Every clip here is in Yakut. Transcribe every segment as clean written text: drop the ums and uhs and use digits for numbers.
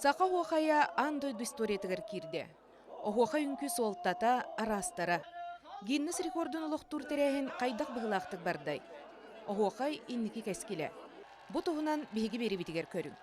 Саха оһуохайа аан дойду историятыгар киирдэ. Оһуохай үҥкүү суолтата араастара. Гиннес рекордун олохтуур тэрээһин хайдах быһыылаахтык бардай? Оһуохай инники кэскилэ. Бу туһунан биһиги биэриибитигэр көрүҥ.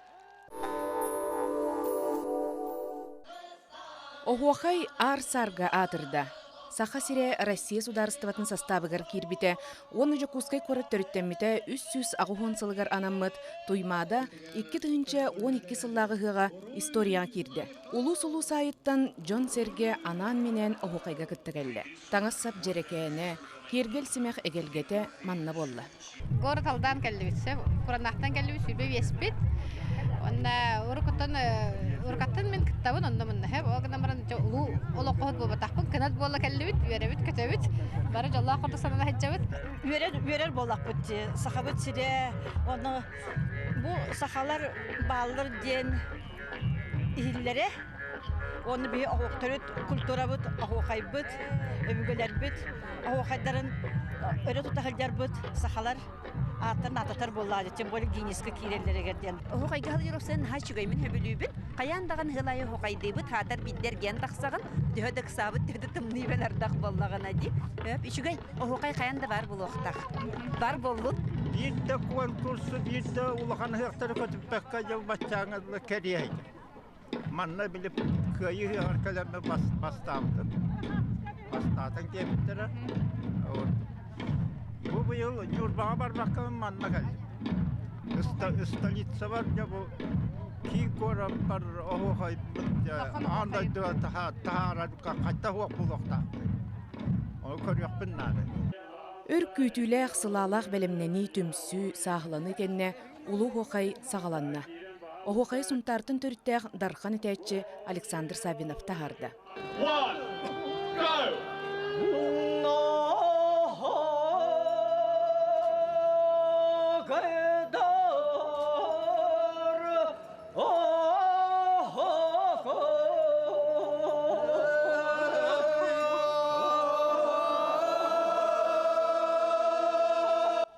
Оһуохай аар-саарга аатырда. Саха сирэ Россия судаарыстыбатын састаабыгар киирбитэ уонна Дьокуускай куорат төрүттэммитэ 380 сылыгар анаммыт Туймаада 2012 сыллааҕы ыһыаҕа историяҕа киирдэ. Улуус-улуус аайыттан дьон-сэргэ анаан-минээн оһуохайга кытта кэллэ. Таҥас-сап дьэрэкээнэ, киэргэл-симэх эгэлгэтэ манна буолла. Город Алдан кэллибит, сөп. Куранаахтан кэллибит, 25-пит. Онна урукуттан урукаттан мин кыттабын, онно мунна хэп. Ол гынан баран улуу олоххоһут буолбатахпын, кынат буола кэллибит, үөрэбит, көтөбүт. Бары дьоллоох курдук санана сылдьабыт. Үөрэр, үөрэр буоллахпыт дии. Сахабыт сирэ, онно бу сахалар бааллар диэн иһиллэрэ. Уонна биһи оһуохтарыт культурабыт, оһуохайбыт, өбүгэлэрбит оһуохайдарын өрө тута сылдьарбыт сахалар ааттарын ааттатар буоллаҕа тем более Гиннеска киирэллэригэр диэн. Оһуохайга сылдьар наһаа үчүгэй мин сөбүлүүбүн. Хайаан даҕаны ыһыл аайы оһуохайдыыбыт, хаатар биирдэ эргийэн тахсаҕын, төһө да ыксаабыт, төһө да тымныы ардах буоллаҕына дии. Үчүгэй, оһуохай хайаан да баар буолуохтаах. Бар буоллун. Биир да конкурсу, биир да улахан ыһыахтары көтүппэккэ дьыл баччааҥҥа кэриэһэй. Манна били кыайыы ыһыаҕар кэлэммин бастаабытым. Бастаатыҥ диэбиттэрэ. Вот. Бу быйыл Ньурбаҕа барбакка манна кэллим. Столицабар дьэ бу киин куораппар оһуохайбыт аан дойдуга таһаарар хайта суох буолуохтаахпын. Ону көрүөхпүн наада. Өр күүтүүлээх, сылаалаах бэлэмнэнии, түмсүү, сааһыланыы кэннэ Улуу Оһуохай саҕаланна. Оһуохайы Сунтаартан төрүттээх Дархан этээччи Александр Саввинов таһаарда. One, go!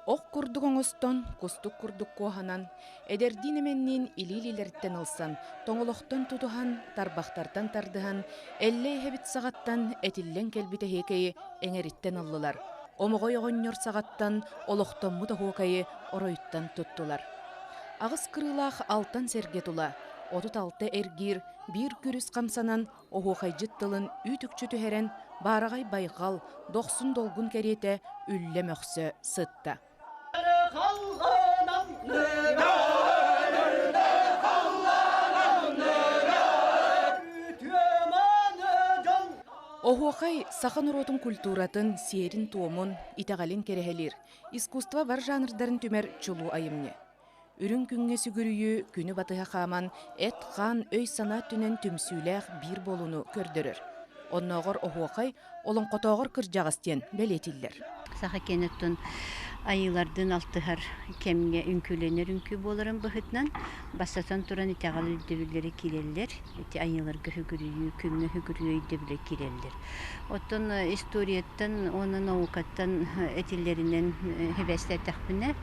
Ох курдук оҥостон, кустук курдук куоһанан, эдэрдиин-эмэнниин илии-илиилэриттэн ылсан, тоҥолохтон тутуһан, тарбахтартан тардыһан, Эллэй эһэбит саҕаттан этиллэн кэлбит эһиэкэйи эҥэриттэн ыллылар. Омоҕой оҕонньор саҕаттан олохтоммут оһуокайы оройуттан туттулар. Аҕыс кырыылаах алтан сэргэ тула 36 эргиир биир күрүс хамсанан оһуохайдьыт тылын үүт-үкчү түһэрэн, баараҕай байҕал, дохсун долгун кэриэтэ үллэ мөхсө сытта. Оһуохай саха норуотун культуратын, сиэрин-туомун, итэҕэлин кэрэһэлиир, искусство бар жанрдарын түмэр чулуу айымньы. Үрүҥ күҥҥэ сүгүрүйүү күнү батыһа хааман, эт-хаан, өй-санаа өттүнэн түмсүүлээх биир буолууну көрдөрөр. Оннооҕор оһуохай олоҥхотооҕор кырдьаҕас диэн бэлиэтииллэр. Саха киэнэттэн айыылардыын алтыһар кэмҥэ үҥкүүлэнэр үҥкүү буоларын быһыытынан, бастатан туран итэҕэл өйдөбүллэрэ киирэллэр. Ити айыыларга сүгүрүйүү, күҥҥэ сүгүрүйүү өйдөбүлэ киирэллэр. Оттон историяттан уонна наукаттан этиллэринэн сибээстээтэхпинэ,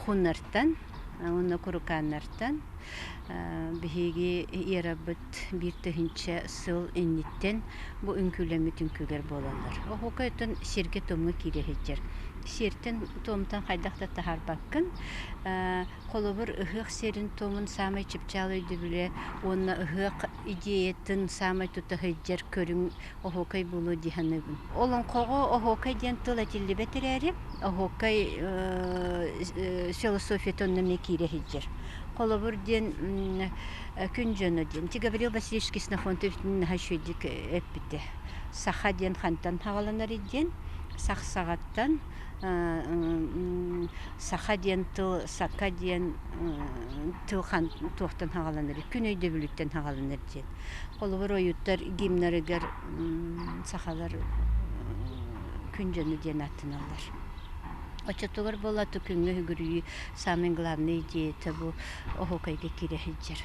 хуннартан уонна курукааннартан биһиги эрабыт биир тыһыынча сыл инниттэн бу үҥкүүлэммит үҥкүүлэр буолаллар. Оһуокай оттон сиргэ-туомҥа киирэ сылдьар. Сиэртэн-туомтан хайдах да таһаарбаккын. Холобур, ыһыах сиэрин-туомун саамай чыпчаал өйдөбүлэ уонна ыһыах идеятын саамай тута сылдьар көрүҥ оһуокай буолуо дии саныыбын. Олоҥхоҕо оһуокай диэн тыл этиллибэт эрээри, оһуокай философията онно эмиэ киирэ сылдьар. Холобур диэн күн дьоно диэн. Ити Гаврил Васильевич Ксенофонтов наһаа үчүгэйдик эппитэ. Саха диэн хантан саҕаланарый диэн, сах саҕаттан саха диэн тыл, сака диэн тыл туохтан саҕаланар, күн өйдөбүлүттэн саҕаланар диэн. Холобур, ойууттар гимнарыгар сахалар күн дьоно диэн ааттаналлар. Оччотугар буолла күҥҥэ үгүрүйүү самый главный идеята бу оһуокайга киирэ сылдьар.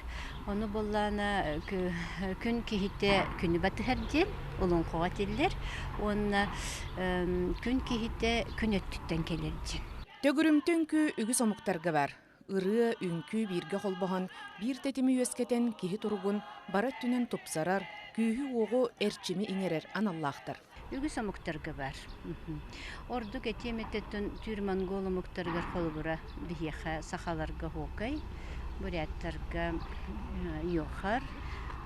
Ону буоллаҕына күн киһитэ күнү батыһар диэн олоҥхоҕо этиллэр уонна күн киһитэ күн өттүттэн кэлэр диэн. Төгүрүмтэ үҥкүү үгүс омуктарга бар. Ырыа, үҥкүү бииргэ холбоһон, биир тэтими үөскэтэн киһи туругун бары өттүнэн тупсарар, күүһү-уоҕу, эрчими иҥэрэр аналлаахтар. Үгүс омуктарга баар. Ордук этиэм этэ түүр-монгол омуктарыгар холобура биһиэхэ сахаларга оһуокай, буряттарга йохар,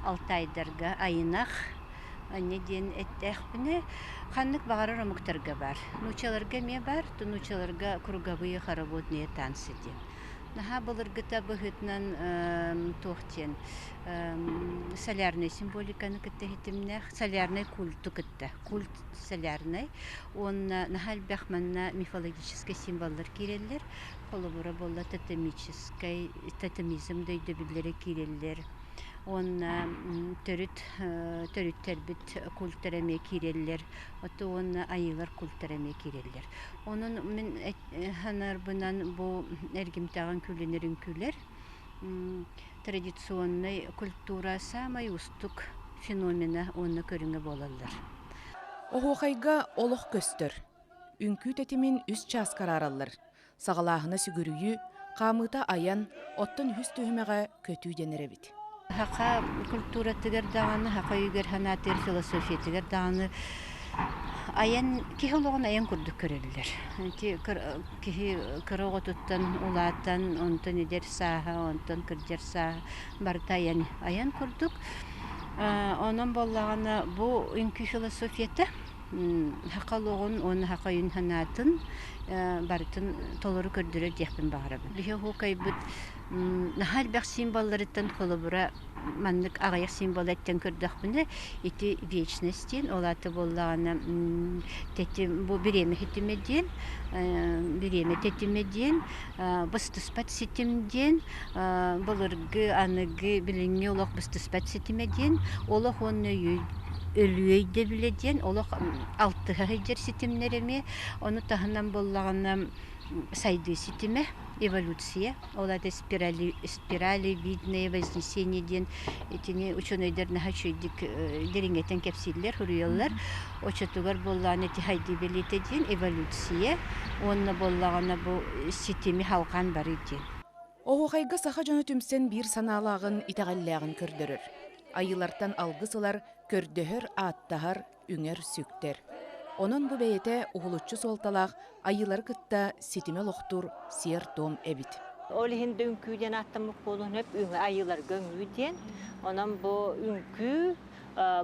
алтайдарга айынах, анньа диэн эттээхпинэ, ханнык баҕарар омуктарга баар. Нууччаларга эмиэ баар, то нууччаларга круговые хороводные танцы диэн. Наһаа былыргыта быһыытынан туох диэн солярнай символиканы кытта иһитимнээх, солярнай культу кытта, культ солярнай уонна наһаа элбэх манна мифологическай символлар киирэллэр. Холобура буолла тотемическай, тотемизм да өйдөбүллэрэ киирэллэр. Уонна төрүт төрүттэрбит культара эмиэ киирэллэр, ото уонна айыылар культара эмиэ киирэллэр. Онон мин санаарбынан бу эргимтэҕин күлүнэр үҥкүүлэр традиционнай культура саамай уустук феномена уонна көрүҥэ буолаллар. Оһуохайга олох көстөр. Үҥкүү тэтимин үс чааска араараллар. Саҕалааһына сүгүрүйүү, хаамыыта айан, оттон үһүс түһүмэҕэ көтүү дэнэр эбит. Саха культуратыгар даҕаны, саха өйүгэр санаатыгар, философиятыгар даҕаны айан киһи олоҕун айан курдук көрөллөр. Ити киһи кыра оҕотуттан улаатан, онтон эдэр сааһа, онтон кырдьар сааһа барыта айан айан курдук. Онон буоллаҕына бу үҥкүү философията саха олоҕун уонна саха өйүн санаатын барытын толору көрдөрөр диэхпин баҕарабын. Биһи оһуокайбыт наһаа элбэх символларыттан холобура маннык аҕыйах символ эттэн көрдөхпүнэ ити вечность диэн ол аата буоллаҕына тэтим бу бириэмэ ситимэ диэн бириэмэ тэтимэ диэн быстыспат ситим диэн былыргы аныгы билиҥҥи олох быстыспат ситимэ диэн олох уонна өлүү өйдөбүлэ диэн олох алтыһа сылдьар ситимнэр эмиэ ону таһынан буоллаҕына сайдыы ситимэ эволюция ол аата спирали спиралевидное вознесение диэн итини учуонайдар наһаа үчүгэйдик дириҥэтэн кэпсииллэр суруйаллар оччотугар буоллаҕына ити сайдыы бэлиэтэ диэн эволюция уонна буоллаҕына бу ситими халҕаан барыы диэн. Оһуохайга саха дьоно түмсэн биир санаалааҕын, итэҕэллээҕин көрдөрөр. Айыылартан алгыс ылар, көрдөһөр, ааттаһар, үҥэр-сүктэр. Онон бу бэйэтэ уһулуччу суолталаах айыылары кытта ситими олохтуур сиэр-туом эбит. Ол иһин да үҥкүү диэн ааттаммыт буолуон сөп, айыыларга үҥүү диэн. Онон бу үҥкүү,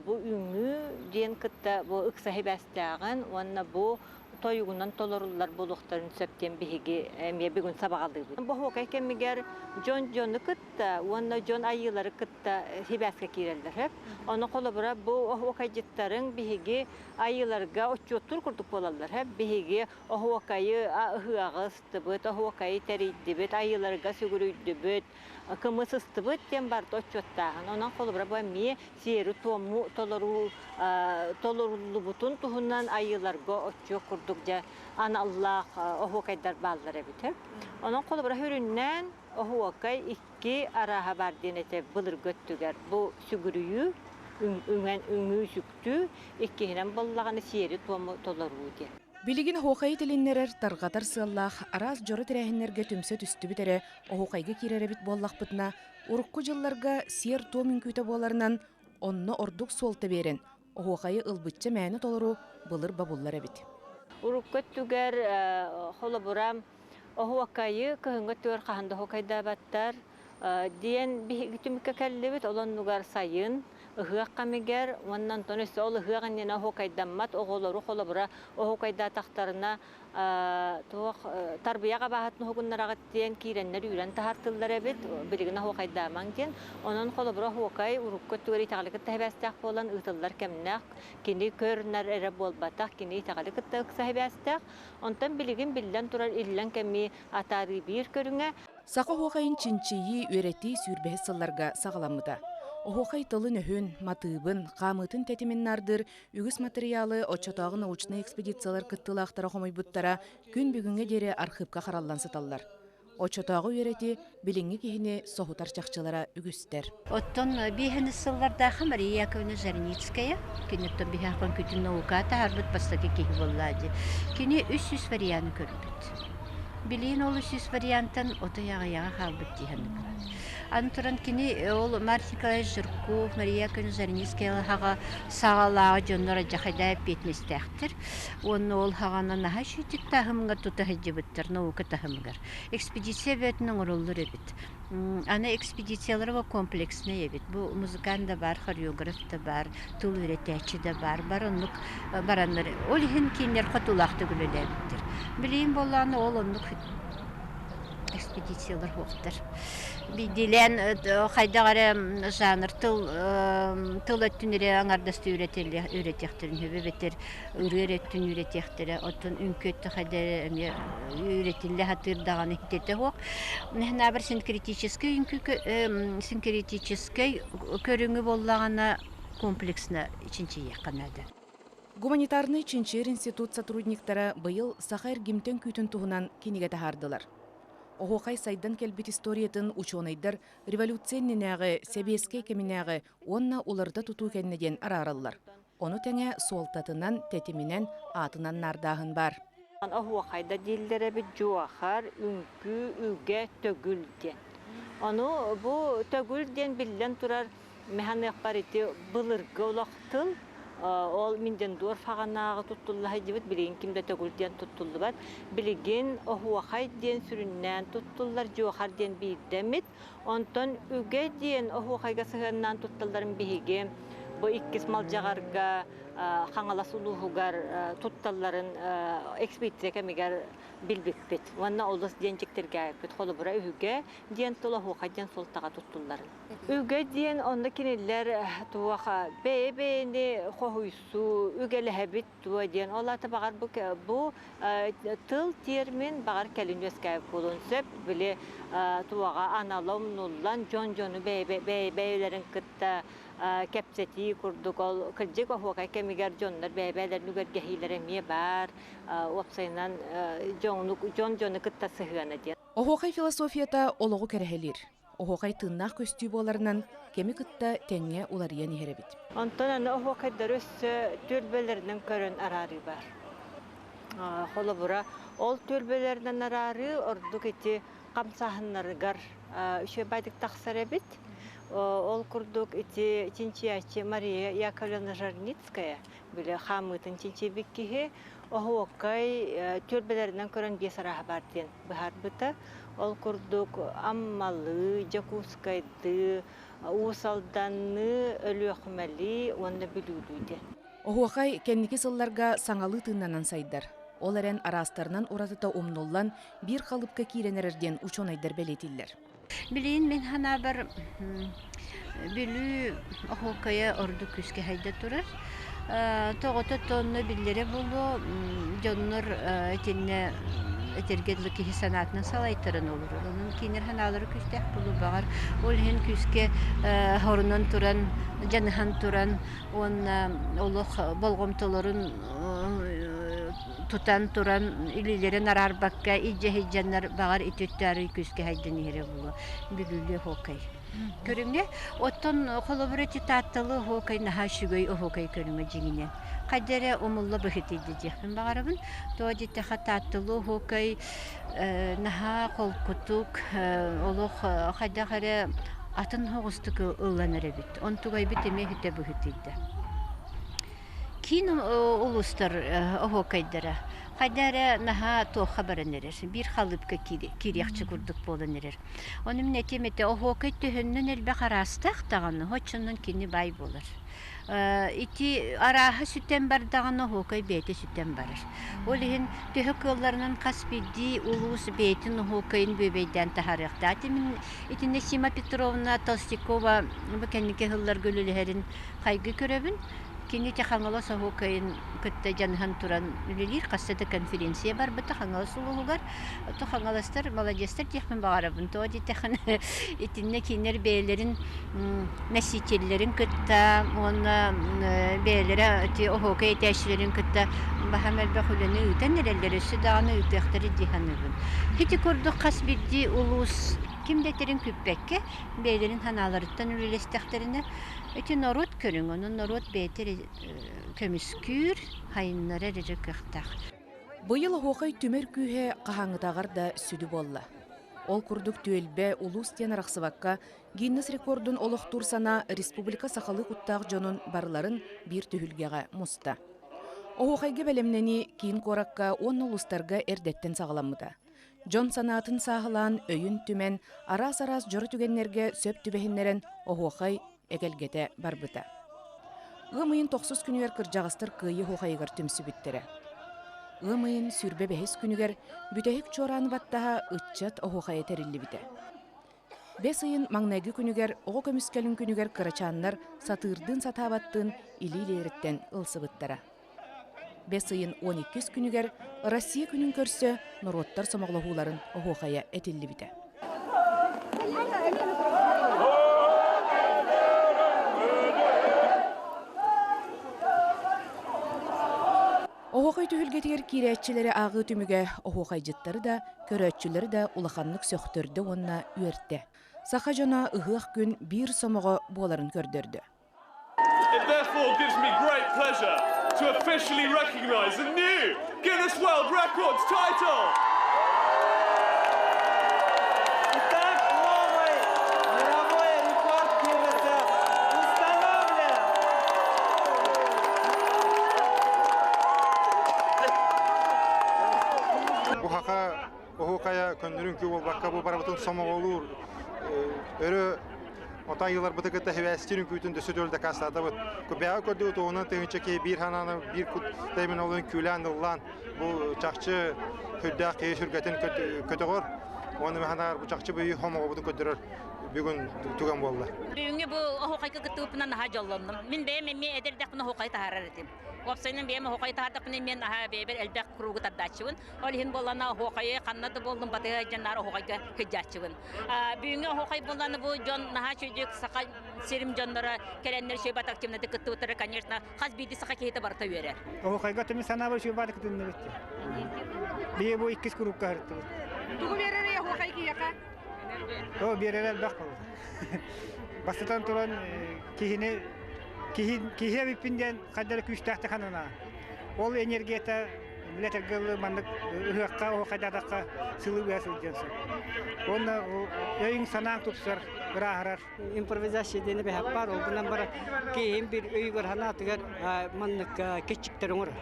бу үҥүү диэн кытта бу ыкса сибээстээҕин уонна бу тойугунан толоруллар буолуохтарын сөп диэн биһиги эмиэ бүгүн сабаҕалыыбыт. Боһуокай кэмигэр дьон дьону кытта уонна дьон айыылары кытта сибээскэ киирэллэр сөп. Ону холобура бу оһуокайдьыттарыҥ биһиги айыыларга отчуоттуур курдук буолаллар сөп. Биһиги оһуокайы ыһыаҕы ыстыбыт, оһуокайы тэрийдибит, айыыларга сүгүрүйдүбүт, кымыс ыстыбыт диэн барыта отчуоттааһын. Онон холобура бу эмиэ сиэри-туому толоруу толоруллубутун туһунан айыыларга отчуот курдук дьэ аналлаах оһуокайдар бааллар эбит. Онон холобура сүрүннээн оһуокай икки арааһа баар диэн этэ былыргы өттүгэр. Бу сүгүрүйүү, үҥэн үҥүү-сүктүү, иккиһинэн буоллаҕына сиэри-туому толоруу диэн. Билигин оһуокайы тилиннэрэр, тарҕатар сыаллаах араас дьоро тэрээһиннэргэ түмсэ түстүбүт эрэ оһуокайга киирэр эбит буоллахпытына, урукку дьылларга сиэр-туом үҥкүүтэ буоларынан, онно ордук суолта биэрэн, оһуохайы ылбычча мээнэ толору былыр бобуллар эбит. Урукку өттүгэр холобура оһуокайы кыһыҥҥы өттүгэр хаһан да оһуокайдаабаттар диэн биһиги түмүккэ кэллибит. Ол оннугар сайын ыһыах кэмигэр уонна онтон өссө ол ыһыах иннинэ оһуокайдаммат оҕолору холобура оһуокайдаатахтарына туох тарбыйах абааһытын уһугуннараҕыт диэн киирэннэр үүрэн таһартыллар эбит билигин оһуокайдаамаҥ диэн онон холобура оһуокай урукку өттүгэр итэҕэли кытта сибээстээх буолан ыытыллар кэмнээх кини көр-нар эрэ буолбатах кини итэҕэли кытта ыкса сибээстээх онтон билигин биллэн турар иллэҥ кэми атаарыы биир көрүҥэ. Саха оһуохайын чинчийии, үөрэтии сүүрбэһис сылларга саҕаламмыта. Оһуохай тылын-өһүн, матыыбын, хаамыытын тэтимин наардыыр Үгүс матырыйаалы оччотооҕу научнай экспедициялар кыттыылаахтара хомуйбуттара күн бүгүҥҥэ диэри архыыпка хараллан сыталлар. Оччотооҕу үөрэти билиҥҥи киһини соһутар чахчылара үгүстэр. Оттон биэһини сыллардаахы Мария Яковлевна Зарницкая, киниттэн биһиэхэ күтүн наука таһаарбыт бастакы киһи буолла дии. Кини 300 варианы көрбүт. Билигин ол үсүс вариантан отой аҕыйаҕа хаалбыт дии саныыбын. Аны туран кини ол Марк Николаевич Жирков, Мария Яковлевна хаҕа саҕалааҕы дьоннор адьахайдаа эппиэтинэстээхтэр. Уонна ол хаҕана наһаа үчүгэй таһымҥа тута сылдьыбыттар наука таһымыгар. Экспедиция бөтүн оҥороллор эбит. Аны экспедициялара бу комплекснай эбит. Бу музыкант да баар, хореограф да баар, тыл үөрэтээччи да баар. Бар оннук бараннар. Ол иһин кинилэр хотуулаахтык үлэлээбиттэр. Билигин буоллаҕына ол оннук экспедициялар суохтар. Биирдиилээн хайдах эрэ жанр тыл тыл өттүн эрэ аҥардастыы үөрэтиэхтэрин сөбө эбэтэр ырыа эрэ өттүн үөрэтиэхтэрэ. Оттон үҥкүү өттө хайда эрэ эмиэ үөрэтиллэ сатыыр даҕаны ититэ суох. Наһаа синкретическэй үҥкүү синкретическэй көрүҥү буоллаҕына комплексно чинчийиэххэ наада. Гуманитарнай чинчийэр институт сотрудниктара быйыл саха эргимтэн күүтүн туһунан кинигэ таһаардылар. Оһуохай сайдан кэлбит историятын учуонайдар революция иннинээҕи, сэбиэскэй кэминээҕи уонна уларыта тутуу кэннэ диэн араараллар. Ону тэҥэ суолтатынан, тэтиминэн, аатынан наардааһын баар. Оһуохайда дииллэр эбит дьуохар, үҥкүү, үгэ, төгүл диэн. Ону бу төгүл диэн биллэн турар механыахпар ити былыргы олох тыл ол Миндендор фаҕанааҕы туттулла сылдьыбыт билигин ким да төгүл диэн туттуллубат. Билигин оһуохай диэн сүрүннээн туттуллар, дьуохар диэн биирдэммит. Онтон үгэ диэн оһуохайга сыһыаннаан тутталларын биһиги бу иккис Малдьаҕарга Хаҥалас улууһугар тутталларын экспедиция кэмигэр билбиппит. Уонна олус диэн дьиктиргээбиппит. Холобура, үгэ диэн тыл оһуохай диэн суолтаҕа туттулларын. Үгэ диэн онно кинилэр туох бэйэ-бэйэни хоһуйсуу, үгэлэһэбит дуо диэн. Ол аата баҕар бу, бу тыл термин баҕар кэлин үөскээбит буолуон сөп. Били туоҕа анала умнуллан дьон-дьону бэйэ-бэйэлэрин кытта кэпсэтии курдук ол кырдьык оһуокай кэмигэр дьоннор бэйэ-бэйэлэрин үгэргэһиилэрэ эмиэ баар. Уопсайынан дьон-дьону кытта сыһыана диэн. Оһуокай философията олоҕу кэрэһэлиир. Оһуокай тыыннаах көстүү буоларынан кэми кытта тэҥҥэ уларыйан иһэр эбит. Онтон аны оһуокайдары өссө түөлбэлэринэн көрөн араарыы баар. Холобура, ол түөлбэлэринэн араарыы ордук ити хамсааһыннарыгар үчүгэйдик тахсар эбит. Ол курдук ити чинчийээччи Мария Яковлевна Жарницкая били хаамыытын чинчийбит киһи оһуокай түөлбэлэринэн көрөн биэс арааһа баар диэн быһаарбыта. Ол курдук Аммалыы, Дьокуускайдыы, Уус Алданныы, Өлүөхүмэлии уонна Бүлүүлүү диэн. Оһуохай кэнники сылларга саҥалыы тыыннанан сайдар. Ол эрэн араастарынан уратыта умнуллан, биир халыпка киирэн эрэр диэн учуонайдар бэлиэтииллэр. Билигин мин санаабар Бүлүү оһуокайа ордук күүскэ сайда турар. Тоҕото тонна биллэрэ буолуо, дьоннор итиннэ этэргэ дылы киһи санаатынан салайтаран олорор. Онон кинилэр санаалара күүстээх буолуо баҕар. Ол иһин күүскэ хорунан туран, дьаныһан туран уонна олох болҕомтолорун тутан туран илиилэрин араарбакка илдьэ сылдьаннар баҕар ити өттө күүскэ сайдан иһэрэ буолуо. Бүлүүлүү оһуокай көрүҥэ. Оттон холобура ити Таатталы оһуокай наһаа үчүгэй оһуокай көрүҥэ дьиҥинэн. Хайда эрэ умулла быһыытыйда диэхпин баҕарабын. Тоҕо диэтэххэ Таатталы оһуокай наһаа холкутук, олох хайдах эрэ атын соҕустук ылланар эбит. Онтугайбыт эмиэ үтэ быһыытыйда. Киин улуустар оһуокайдара хайда эрэ наһаа туохха баран эрэр, биир халыыпка киириэхчэ курдук буолан эрэр. Ону мин этиэм этэ, оһуокай төһөннөн элбэх араастаах даҕаны, оччонон кини баай буолар. Ити арааһа сүтэн бардаҕына оһуокай бэйэтэ сүтэн барар. Ол иһин төһө кыалларынан хас биирдии улуус бэйэтин оһуокайын бүөбэйдээн таһаарыахтаах. Ити мин итиннэ Сима Петровна Толстякова бу кэнники сылларга үлэлэһэрин хайгыы көрөбүн. Кини ити Хаҥалас оһуокайын кытта дьаныһан туран үлэлиир. Хаста да конференция барбыта Хаҥалас улууһугар. Ото хаҥаластар маладьыастар диэхпин баҕарабын. Тоҕо диэтэххинэ итиннэ кинилэр бэйэлэрин носителлэрин кытта уонна бэйэлэрэ ити оһуокай этээччилэрин кытта баһаам элбэх үлэни ыытан эрэллэр. Өссө даҕаны ыытыахтара дии саныыбын. Ити курдук хас биирдии улуус ким да этэрин күүппэккэ бэйэлэрин санааларыттан үлэлэстэхтэринэ Ити норуот көрүҥ, онон норуот бэйэтэ эрэ көмүскүүр, хайыннарар эрэ кыахтаах. Быйыл оһуохай түмэр күүһэ хаһааҥҥытааҕар да сүдү буолла. Ол курдук түөлбэ, улуус диэн арахсыбакка, Гиннес рекордун олохтуур санаа республика сахалыы куттаах дьонун барыларын биир түһүлгэҕэ муста. Оһуохайга бэлэмнэнии киин куоракка уонна улуустарга эрдэттэн саҕаламмыта. Дьон санаатын сааһылаан, өйүн түмэн, араас-араас дьоро түгэннэргэ сөп түбэһиннэрэн оһуохай эгэлгэтэ барбыта. Ыам ыйын тохсус күнүгэр кырдьаҕастар кыайыы оһуохайыгар түмсүбүттэрэ. Ыам ыйын 25 күнүгэр бүтэһик чуорааны баттаһа ыччат оһуохайа тэриллибитэ. Бэс ыйын маҥнайгы күнүгэр оҕо көмүскэлин күнүгэр кырачааннар сатыырдыын сатаабаттыын илии-илиилэриттэн ылсыбыттара. Бэс ыйын 12 күнүгэр Россия күнүн көрсө норуоттар сомоҕолоһууларын оһуохайа этиллибитэ. Оһуохай түһүлгэтигэр киирээччилэри ааҕыы түмүгэ оһуохайдьыттары да, көрөөччүлэри да улаханнык сөхтөрдө уонна үөртэ. Саха дьоно ыһыах күн биир сомоҕо буоларын көрдөрдө. It therefore gives me great pleasure to officially recognize the new Guinness World Records title! Итак, новый мировой рекорд Гиннесса установлен! Бу хака оһуокайа көннөрүн күү буолбакка бу барыбытын сомоҕолуур өрө Ота айыларбыты кытта хибээстиир үҥкүүтүн дөссө төл дакаастаатабыт. Күбэҕэ көрдүбүт уонан тыһыынча киһи биир ханааны биир кут таймын олун күүлээн ыллаан бу чахчы сүрдээх киһи сүргэтин көтөҕөр. Уонна ханаар бу чахчы бүйү хомоҕобутун көрдөрөр бүгүн түгэн буолла. Бүгүҥҥү бу оһуохайга кыттыбыппынан наһаа дьоллоннум. Мин бэйэм эмиэ эдэр эрдэхпинэ оһуохайы таһаарар этим. Уопсайынан бэйэм оһуохайы таһаардахпына мен наһаа бэйэбэр элбэх кругу тардааччыбын. Ол иһин буоллана оһуохайы ханна да буоллун батыһа дьоннаар оһуохайга сылдьааччыбын. Бүгүҥҥү оһуохай буоллана бу дьон наһаа үчүгэй саха сирим дьонноро кэлэннэр үчүгэй бат активнатык кыттыбыттара, конечно, хас биирдии саха киһитэ барыта үөрэр. Оһуохайга түмүк санаабар үчүгэй баата кытынныбыт. Биһи бу иккис курукка сырыттыбыт. Тугу биэрэр оһуохай киһиэхэ? О, биэрэр элбэх болду. Бастатан туран киһини киһи киһи эбиппин диэн хайдары күүстээхтик санана. Ол энергията билэтэргэ дылы маннык ыһыахха оһуохайдаатахха сылы быһа сылдьыан сөп. Уонна өйүҥ санааҥ тупсар, ырааһырар. Импровизация диэни бэһэп баар, ол гынан баран киһим бир өйүгэр санаатыгар маннык кэччиктэри оҥорор.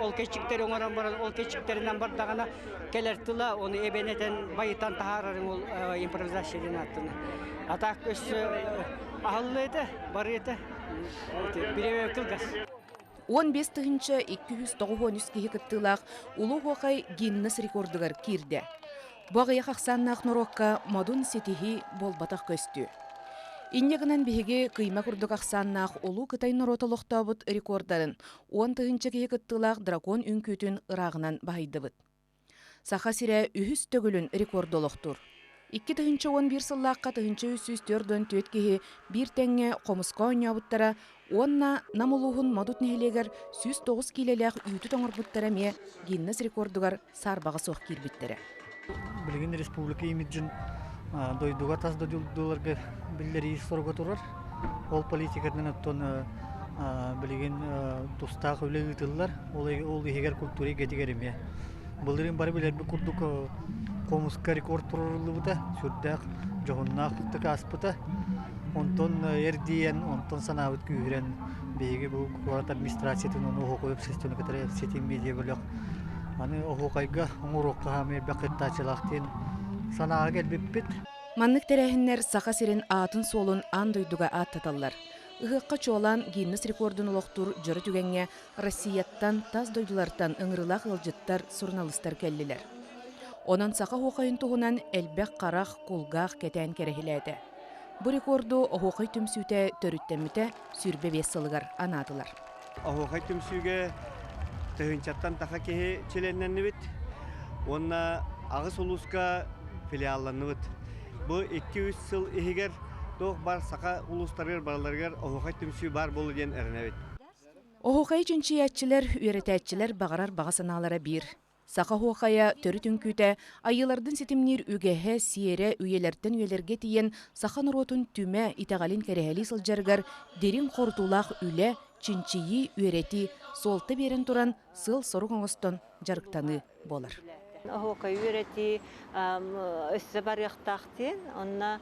Ол кэччиктэри оҥорон баран, ол кэччиктэринэн бардаҕына кэлэр тыла ону эбэн этэн байытан таһаарарыҥ ол импровизация диэн ааттанар. А так өссө аһыллыа этэ, барыа этэ. Бириэмэ кылгас. 15 293 киһи кыттыылаах Улуу Оһуохай Гиннес рекордугар киирдэ. Бу аҕыйах ахсааннаах норуокка модун ситиһии буолбатах көстүү. Инньэ гынан биһиги кыйма курдук ахсааннаах Улуу Кытай норуота олохтообут рекордарын 10 000 киһи кыттыылаах дракон үҥкүүтүн ырааҕынан баһыйдыбыт. Саха сирэ үһүс төгүлүн рекорду олохтуур. 2011 сыллаахха 1344 киһи биир тэҥҥэ хомуска оонньообуттара уонна Нам улууһун Модут нэһилиэгэр 109 киилэлээх үүтү тоҥорбуттара эмиэ Гиннес рекордугар саарбаҕа суох киирбиттэрэ. Билигин республика имиджин дойдуга тас дойдуларга биллэрии соруга турар. Ол политикатынан оттон билигин тустаах үлэ ыытыллар. Ол иһигэр культура эйгэтигэр эмиэ. Былырыын бары билэрбит курдук хомуска рекорд туруоруллубута, сүрдээх дьоһуннаах ааспыта. Онтон эрдийэн, онтон санаабыт күүһүрэн биһиги бу куорат администрациятын ону оһуокай общественный кытары ситим медиа бөлөх аны оһуокайга оҥоруохха хаамыы элбэх кыттааччылаах диэн санааҕа кэлбиппит. Маннык тэрээһиннэр Саха сирин аатын-суолун аан дойдуга ааттаталлар. Ыһыахха чуолаан Гиннес рекордун олохтуур дьоро түгэҥҥэ Россияттан, тас дойдулартан ыҥырыылаах ыалдьыттар, суруналыыстар кэллилэр. Онон саха оһуохайын туһунан элбэх харах, кулгаах кэтээн кэрэһилээтэ. Бу рекорду оһуохай түмсүүтэ төрүттэммитэ 25 сылыгар анаатылар. Оһуохай түмсүүгэ тыһыынчаттан таха киһи чилиэннэннибит уонна аҕыс улууска филиалланныбыт. Бу 2-3 сыл иһигэр туох бар саха улуустарыгар барыларыгар оһуохай түмсүү баар буолуо диэн эрэнэбит. Оһуохайы чинчийээччилэр, үөрэтээччилэр баҕарар баҕа санаалара биир. Саха оһуохайа төрүт үҥкүүтэ айыылардын ситимниир үгэһэ, сиэрэ үйэлэртэн үйэлэргэ тиийэн саха норуотун түмэ, итэҕэлин кэрэһэлии сылдьарыгар дириҥ хорутуулаах үлэ, чинчийии, үөрэтии, суолта биэрэн туран сыал-сорук оҥостон дьарыктаныы буолар. Оһуокай үөрэтии өссө барыахтаах диэн, онно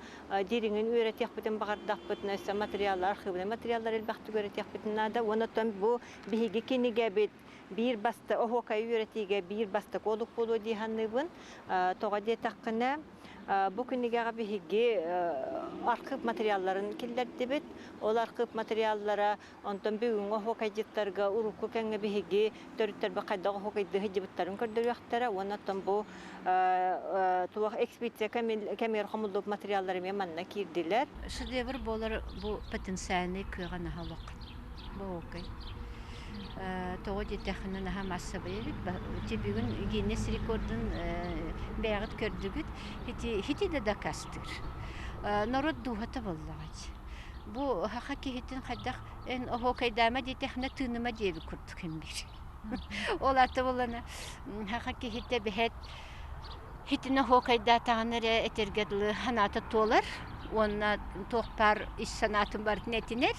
дириҥин үөрэтиэхпитин баҕардахпытына, өссө материаллар, архыыбынай материаллар элбэхтик үөрэтиэхпитин наада. Уонна оттон бу биһиги кинигэбит биир баста оһуокай үөрэтиигэ биир бастакы олук буолуо дии саныыбын. Тоҕо диэтэххинэ, Бу кинигэҕэ биһиги архыып материалларын киллэрдибит. Ол архыып материаллара онтон бүгүҥҥү оһуокайдьыттарга урукку кэмҥэ биһиги төрүттэрбит хайдах оһуокайдыы сылдьыбыттарын көрдөрүөхтэрэ уонна оттон бу туох экспедиция кэмигэр хомуллубут материаллар эмиэ манна киирдилэр. Шедевр буолар бу потенциальный кыаҕа наһаа улахан. Бу оһуокай. Тоҕо диэтэххинэ наһаа маассабай эбит. Ити бүгүн Гиннес рекордун бэйэҕит көрдүгүт. Ити ити да дакаастыыр. Норуот дууһата буоллаҕа дии. Бу саха киһитин хайдах эн оһуокайдаама диэтэххинэ тыыныма диэбит курдук эн биир. Ол аата буоллана саха киһитэ бэһэт Итини оһуокайдаатаҕына эрэ этэргэ дылы санаата туолар уонна туох баар ис санаатын барытын этинэр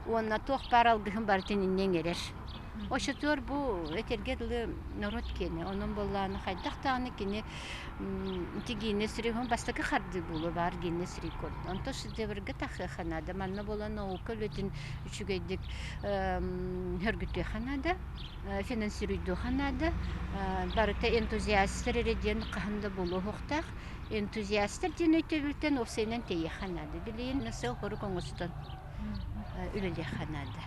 уонна туох баар алгыһын барытын инньэ иҥэрэр. Оччотугар бу этэргэ дылы норуот киэнэ. Онон буоллаҕына хайдах даҕаны кини ити Гиннес рекордун бастакы хардыы буолуо баар Гиннес рекорд. Онтон шедевргэ тахыахха наада. Манна буолан наука үлэтин үчүгэйдик хөргүтүөххэ наада. Финансируйдуохха наада. Барыта энтузиастар эрэ диэн хаһан да буолуохтаах. Энтузиастар диэн өйдөбүлтэн уопсайынан тэйиэххэ наада. Билигин сыл хорук оҥостон үлэлиэххэ наада.